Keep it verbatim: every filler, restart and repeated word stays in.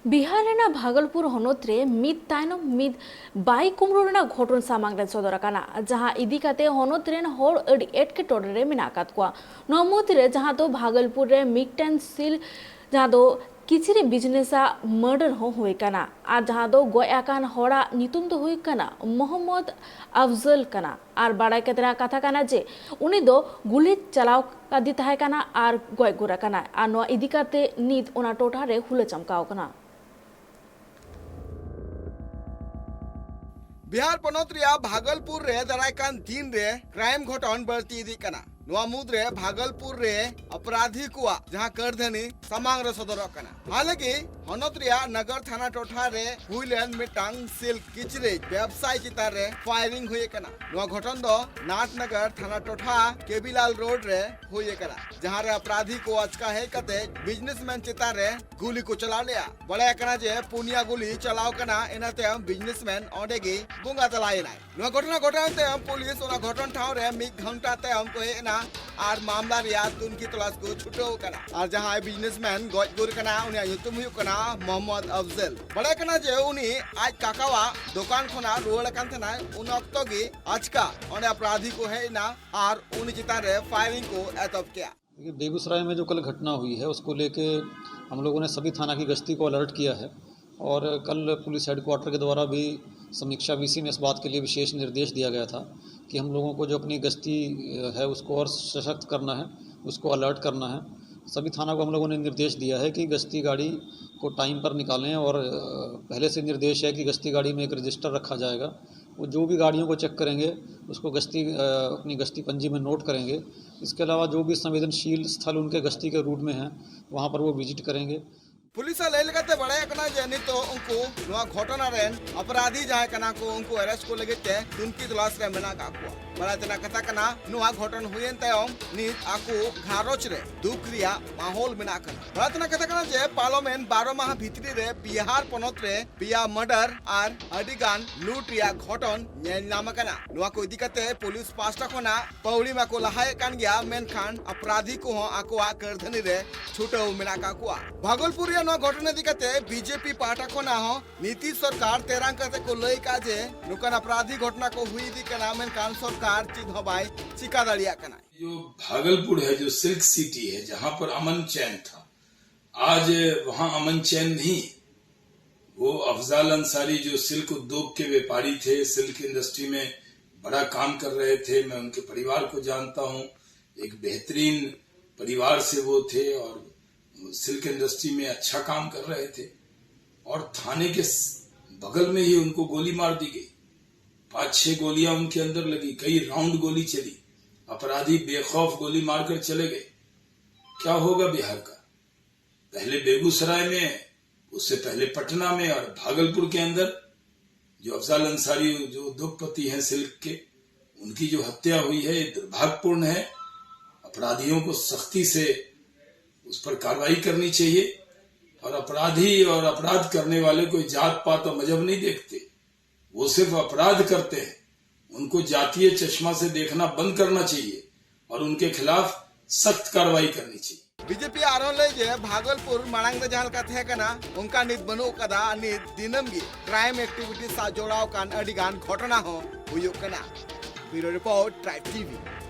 ᱵᱤᱦᱟᱨ ᱨᱮᱱᱟᱜ ᱵᱷᱟᱜᱚᱞᱯᱩᱨ ᱦᱚᱱᱚᱛ ᱨᱮ ᱢᱤᱫ ᱛᱟᱭᱱᱚᱢ ᱢᱤᱫ ᱵᱟᱭ ᱠᱩᱢᱵᱽᱲᱩ ᱨᱮᱱᱟᱜ ᱜᱷᱚᱴᱚᱱ ᱥᱟᱢᱟᱝ ᱨᱮ ᱥᱚᱫᱚᱨ ᱟᱠᱟᱱᱟ, ᱡᱟᱦᱟᱸ ᱤᱫᱤ ᱠᱟᱛᱮ ᱦᱚᱱᱚᱛ ᱨᱮᱱ ᱦᱚᱲ ᱟᱹᱰᱤ ᱮᱴᱠᱮᱴᱚᱬᱮ ᱨᱮ ᱢᱮᱱᱟᱜ ᱟᱠᱟᱫ ᱠᱚᱣᱟ᱾ ᱱᱚᱣᱟ ᱢᱩᱫᱽ ᱨᱮ ᱡᱟᱦᱟᱸ ᱫᱚ ᱵᱷᱟᱜᱚᱞᱯᱩᱨ ᱨᱮ ᱢᱤᱫᱴᱮᱱ ᱥᱤᱞ, ᱡᱟᱦᱟᱸ ᱫᱚ ᱠᱤᱪᱨᱤᱡ ᱵᱤᱡᱽᱱᱮᱥ ᱟᱜ ᱢᱟᱨᱰᱟᱨ ᱦᱚᱸ ᱦᱩᱭ ᱟᱠᱟᱱᱟ᱾ ᱟᱨ ᱡᱟᱦᱟᱸ ᱫᱚ ᱜᱚᱡ ᱟᱠᱟᱱ ᱦᱚᱲᱟᱜ ᱧᱩᱛᱩᱢ ᱫᱚ ᱦᱩᱭᱩᱜ ᱠᱟᱱᱟ ᱢᱚᱦᱚᱢᱢᱚᱫᱽ ᱟᱯᱷᱡᱚᱞ ᱠᱟᱱᱟ᱾ ᱟᱨ ᱵᱟᱲᱟᱭ ᱠᱟᱛᱮ ᱨᱮᱱᱟᱜ ᱠᱟᱛᱷᱟ ᱠᱟᱱᱟ ᱡᱮ ᱩᱱᱤ ᱫᱚ ᱜᱩᱞᱤ ᱪᱟᱞᱟᱣ ᱠᱟᱫᱮ ᱛᱟᱦᱮᱸ ᱠᱟᱱᱟ ᱟᱨ ᱜᱚᱡ ᱜᱚᱫ ᱟᱠᱟᱱᱟᱭ᱾ ᱟᱨ ᱱᱚᱣᱟ ᱤᱫᱤ ᱠᱟᱛᱮ ᱱᱤᱛ ᱚᱱᱟ ᱴᱚᱴᱷᱟ ᱨᱮ ᱦᱩᱞᱟᱹ ᱪᱟᱢᱠᱟᱣ ᱠᱟᱱᱟ᱾ ᱵᱤᱦᱟᱨ ᱯᱚᱱᱚᱛ ᱨᱮᱭᱟᱜ ᱵᱷᱟᱜᱚᱞᱯᱩᱨ ᱨᱮ ᱫᱟᱨᱟᱭ ᱠᱟᱱ ᱫᱤᱱ ᱨᱮ ᱠᱨᱟᱭᱤᱢ ᱜᱷᱚᱴᱚᱱ ᱵᱟᱹᱲᱛᱤ ᱤᱫᱤᱜ ᱠᱟᱱᱟ᱾ ᱱᱚᱣᱟ ᱢᱩᱫᱽᱨᱮ ᱵᱷᱟᱜᱚᱞᱯᱩᱨ ᱨᱮ ᱚᱯᱨᱟᱫᱷᱤ ᱠᱚᱣᱟᱜ ᱡᱟᱦᱟᱸ ᱠᱟᱹᱨᱫᱷᱟᱹᱱᱤ ᱥᱟᱢᱟᱝ ᱨᱮ ᱥᱚᱫᱚᱨᱚᱜ ᱠᱟᱱᱟ᱾ ᱦᱟᱞᱮ ᱜᱮ ᱦᱚᱱᱚᱛ ᱨᱮᱭᱟᱜ ᱱᱟᱜᱟᱨ ᱛᱷᱟᱱᱟ ᱴᱚᱴᱷᱟ ᱨᱮ ᱦᱩᱭ ᱞᱮᱱ ᱢᱤᱫᱴᱟᱝ ᱥᱤᱞᱠ ᱠᱤᱪᱨᱤᱡ ᱵᱮᱵᱥᱟᱭᱤ ᱪᱮᱛᱟᱱ ᱨᱮ ᱯᱷᱟᱭᱨᱤᱝ ᱦᱩᱭ ᱟᱠᱟᱱᱟ᱾ ᱱᱚᱣᱟ ᱜᱷᱚᱴᱚᱱ ᱫᱚ ᱱᱟᱴᱱᱟᱜᱟᱨ ᱛᱷᱟᱱᱟ ᱴᱚᱴᱷᱟ ᱠᱮᱵᱤᱞᱟᱞ ᱨᱳᱰ ᱨᱮ ᱦᱩᱭ ᱟᱠᱟᱱᱟ, ᱡᱟᱦᱟᱸ ᱨᱮ ᱚᱯᱨᱟᱫᱷᱤ ᱠᱚ ᱟᱪᱠᱟ ᱦᱮᱡ ᱠᱟᱛᱮ ᱵᱤᱡᱽᱱᱮᱥᱢᱮᱱ ᱪᱮᱛᱟᱱ ᱨᱮ ᱜᱩᱞᱤ ᱠᱚ ᱪᱟᱞᱟᱣ ᱞᱮᱫᱼᱟ᱾ ᱵᱟᱲᱟᱭ ᱟᱠᱟᱱᱟ ᱡᱮ ᱯᱩᱱᱭᱟ ᱜᱩᱞᱤ ᱪᱟᱞᱟᱣ ᱠᱟᱱᱟ, ᱤᱱᱟᱹ ᱛᱟᱭᱚᱢ ᱵᱤᱡᱽᱱᱮᱥᱢᱮᱱ ᱚᱸᱰᱮ ᱜᱮ ᱵᱚᱸᱜᱟ ᱛᱟᱞᱟᱭᱮᱱᱟᱭ᱾ ᱱᱚᱣᱟ ᱜᱷᱚᱴᱚᱱᱟ ᱜᱷᱚᱴᱟᱣ ᱛᱟᱭᱚᱢ ᱯᱩᱞᱤᱥ ᱚᱱᱟ ᱜᱷᱚᱴᱚᱱ ᱴᱷᱟᱶ ᱨᱮ ᱢᱤᱫ ᱜᱷᱚᱱᱴᱟ ᱛᱟᱭᱚᱢ ᱠᱚ ᱦᱮᱡ ᱮᱱᱟ ᱟᱨ ᱢᱟᱢᱞᱟ ᱨᱮᱭᱟᱜ ᱛᱩᱱᱠᱷᱤ ᱛᱚᱞᱟᱥ ᱠᱚ ᱪᱷᱩᱴᱟᱹᱣ ᱟᱠᱟᱱᱟ᱾ ᱟᱨ ᱡᱟᱦᱟᱸᱭ ᱵᱤᱡᱽᱱᱮᱥᱢᱮᱱ ᱜᱚᱡ ᱜᱩᱨ ᱠᱟᱱᱟ, ᱩᱱᱤᱭᱟᱜ ᱧᱩᱛᱩᱢ ᱦᱩᱭᱩᱜ ᱠᱟᱱᱟ ᱢᱚᱦᱚᱢᱢᱚᱫᱽ ᱟᱯᱷᱡᱚᱞ᱾ ᱵᱟᱲᱟᱭ ᱠᱟᱱᱟ ᱡᱮ ᱩᱱᱤ ᱟᱡ ᱠᱟᱠᱟᱣᱟᱜ ᱫᱚᱠᱟᱱ ᱠᱷᱚᱱᱟᱜ ᱨᱩᱣᱟᱹᱲ ᱟᱠᱟᱱ ᱛᱟᱦᱮᱱᱟᱭ᱾ ᱩᱱ ᱚᱠᱛᱚ ᱜᱮ ᱟᱪᱠᱟ ᱚᱸᱰᱮ ᱚᱯᱨᱟᱫᱷᱤ ᱠᱚ ᱦᱮᱡ ᱮᱱᱟ ᱟᱨ ᱩᱱᱤ ᱪᱮᱛᱟᱱ ᱨᱮ ᱯᱷᱟᱭᱨᱤᱝ ᱠᱚ ᱮᱛᱚᱦᱚᱵ ᱠᱮᱜᱼᱟ᱾ देखिए, बेगूसराय में जो कल घटना हुई है, उसको लेके हम लोगों ने सभी थाना की गश्ती को अलर्ट किया है और कल पुलिस हेडक्वार्टर के द्वारा भी समीक्षा वीसी में इस बात के लिए विशेष निर्देश दिया गया था कि हम लोगों को जो अपनी गश्ती, अ, है, उसको और सशक्त करना है, उसको अलर्ट करना है। सभी थाना को हम लोगों ने निर्देश दिया है कि गश्ती गाड़ी को टाइम पर निकालें और, अ, पहले से निर्देश है कि गश्ती गाड़ी में एक रजिस्टर रखा जाएगा। वो जो भी गाड़ियों को चेक करेंगे, उसको गश्ती, अ, अपनी गश्ती पंजी में नोट करेंगे। इसके अलावा जो भी संवेदनशील स्थल उनके गश्ती के रूट में हैं, वहाँ पर वो विजिट करेंगे। ᱯᱩᱞᱤᱥ ᱟᱜ ᱞᱟᱹᱭ ᱞᱮᱠᱟᱛᱮ ᱵᱟᱲᱟᱭᱚᱜ ᱠᱟᱱᱟ ᱡᱮ ᱱᱤᱛᱚᱜ ᱩᱱᱠᱩ ᱱᱚᱣᱟ ᱜᱷᱚᱴᱚᱱᱟ ᱨᱮᱱ ᱚᱯᱨᱟᱫᱷᱤ ᱡᱟᱦᱟᱸᱭ ᱠᱟᱱᱟ ᱠᱚ, ᱩᱱᱠᱩ ᱟᱨᱮᱥᱴ ᱠᱚ ᱞᱟᱹᱜᱤᱫ ᱛᱮ ᱛᱩᱱᱠᱷᱤ ᱛᱚᱞᱟᱥ ᱨᱮ ᱢᱮᱱᱟᱜ ᱟᱠᱟᱫ ᱠᱚᱣᱟ᱾ ᱵᱟᱲᱟᱭ ᱛᱮᱱᱟᱜ ᱠᱟᱛᱷᱟ ᱠᱟᱱᱟ, ᱱᱚᱣᱟ ᱜᱷᱚᱴᱚᱱ ᱦᱩᱭᱮᱱ ᱛᱟᱭᱚᱢ ᱱᱤᱛ ᱟᱠᱚ ᱜᱷᱟᱨᱚᱸᱡᱽ ᱨᱮ ᱫᱩᱠ ᱨᱮᱭᱟᱜ ᱢᱟᱦᱚᱞ ᱢᱮᱱᱟᱜ ᱟᱠᱟᱫᱟ᱾ ᱵᱟᱲᱟᱭ ᱛᱮᱱᱟᱜ ᱠᱟᱛᱷᱟ ᱠᱟᱱᱟ ᱡᱮ ᱯᱟᱨᱚᱢᱮᱱ ᱵᱟᱨᱚ ᱢᱟᱦᱟ ᱵᱷᱤᱛᱨᱤ ᱨᱮ ᱵᱤᱦᱟᱨ ᱯᱚᱱᱚᱛ ᱨᱮ ᱯᱮᱭᱟ ᱢᱟᱨᱰᱟᱨ ᱟᱨ ᱟᱹᱰᱤ ᱜᱟᱱ ᱞᱩᱴ ᱨᱮᱭᱟᱜ ᱜᱷᱚᱴᱚᱱ ᱧᱮᱞ ᱧᱟᱢ ᱟᱠᱟᱱᱟ᱾ ᱱᱚᱣᱟ ᱠᱚ ᱤᱫᱤ ᱠᱟᱛᱮ ᱯᱩᱞᱤᱥ ᱯᱟᱦᱴᱟ ᱠᱷᱚᱱᱟᱜ ᱯᱟᱹᱣᱲᱤ ᱢᱟᱠᱚ ᱞᱟᱦᱟᱭᱮᱫ ᱠᱟᱱ ᱜᱮᱭᱟ, ᱢᱮᱱᱠᱷᱟᱱ ᱚᱯᱨᱟᱫᱷᱤ ᱠᱚᱦᱚᱸ ᱟᱠᱚᱣᱟᱜ ᱠᱟᱹᱨᱫᱷᱟᱹᱱᱤ ᱨᱮ ᱪᱷᱩᱴᱟᱹᱣ ᱢᱮᱱᱟᱜ ᱟᱠᱟᱫ ᱠᱚᱣᱟ᱾ ᱵᱷᱟᱜᱚᱞᱯᱩᱨ ᱨᱮᱭᱟᱜ ᱱᱚᱣᱟ ᱜᱷᱚᱴᱚᱱᱟ ᱤᱫᱤ ᱠᱟᱛᱮ ᱵᱤᱡᱮᱯᱤ ᱯᱟᱦᱴᱟ ᱠᱷᱚᱱᱟᱜ ᱦᱚᱸ ᱱᱤᱛᱤᱥ ᱥᱚᱨᱠᱟᱨ ᱛᱮᱨᱟᱝ ᱠᱟᱛᱮ ᱠᱚ ᱞᱟᱹᱭ ᱠᱟᱜᱼᱟ ᱡᱮ ᱱᱚᱝᱠᱟᱱ ᱟᱯᱨᱟᱫᱷᱤ ᱜᱷᱚᱴᱚᱱᱟ ᱠᱚ ᱦᱩᱭ ᱤᱫᱤᱜ ᱠᱟᱱᱟ, ᱢᱮᱱᱠᱷᱟᱱ ᱥᱚᱨᱠᱟᱨ ᱪᱮᱫ ᱦᱚᱸ ᱵᱟᱭ ᱪᱤᱠᱟ ᱫᱟᱲᱮᱭᱟᱜ ᱠᱟᱱᱟ᱾ जो भागलपुर है, जो सिल्क सिटी है, जहां पर अमन चैन था, आज वहां अमन चैन नहीं। वो अफजाल अंसारी जो सिल्क उद्योग के व्यापारी थे, सिल्क इंडस्ट्री में बड़ा काम कर रहे थे, मैं उनके परिवार को जानता हूं। एक बेहतरीन परिवार से वो थे और सिल्क इंडस्ट्री में अच्छा काम कर रहे थे। और थाने के बगल में ही उनको गोली मार दी गई। पांच छह गोलियां उनके अंदर लगी, कई राउंड गोली चली। अपराधी बेखौफ गोली मारकर चले गए। क्या होगा बिहार का? पहले बेगूसराय में, उससे पहले पटना में और भागलपुर के अंदर जो अफजाल अंसारी, जो उद्योगपति हैं सिल्क के, उनकी जो हत्या हुई है, ये दुर्भाग्यपूर्ण है। अपराधियों को सख्ती से उस पर कार्रवाई करनी चाहिए और अपराधी और अपराध करने वाले कोई जात पात और मजहब नहीं देखते। वो सिर्फ अपराध करते हैं। उनको जातीय चश्मा से देखना बंद करना चाहिए और उनके खिलाफ सख्त कार्रवाई करनी चाहिए। ᱵᱤᱡᱮᱯᱤ ᱟᱨᱦᱚᱸ ᱞᱟᱹᱭ ᱡᱮ ᱵᱷᱟᱜᱚᱞᱯᱩᱨ ᱢᱟᱲᱟᱝ ᱫᱚ ᱡᱟᱦᱟᱸ ᱞᱮᱠᱟ ᱛᱟᱦᱮᱸ ᱠᱟᱱᱟ, ᱚᱱᱠᱟ ᱱᱤᱛ ᱵᱟᱹᱱᱩᱜ ᱟᱠᱟᱫᱟ᱾ ᱱᱤᱛ ᱫᱤᱱᱟᱹᱢ ᱜᱮ ᱠᱨᱟᱭᱤᱢ ᱮᱠᱴᱤᱵᱷᱤᱴᱤ ᱥᱟᱶ ᱡᱚᱲᱟᱣ ᱟᱠᱟᱱ ᱟᱹᱰᱤ ᱜᱟᱱ ᱜᱷᱚᱴᱚᱱᱟ ᱦᱚᱸ ᱦᱩᱭᱩᱜ ᱠᱟᱱᱟ᱾ ᱵᱤᱭᱩᱨᱳ ᱨᱤᱯᱳᱨᱴ, ᱴᱨᱟᱭᱤᱵᱽ ᱴᱤᱵᱷᱤ᱾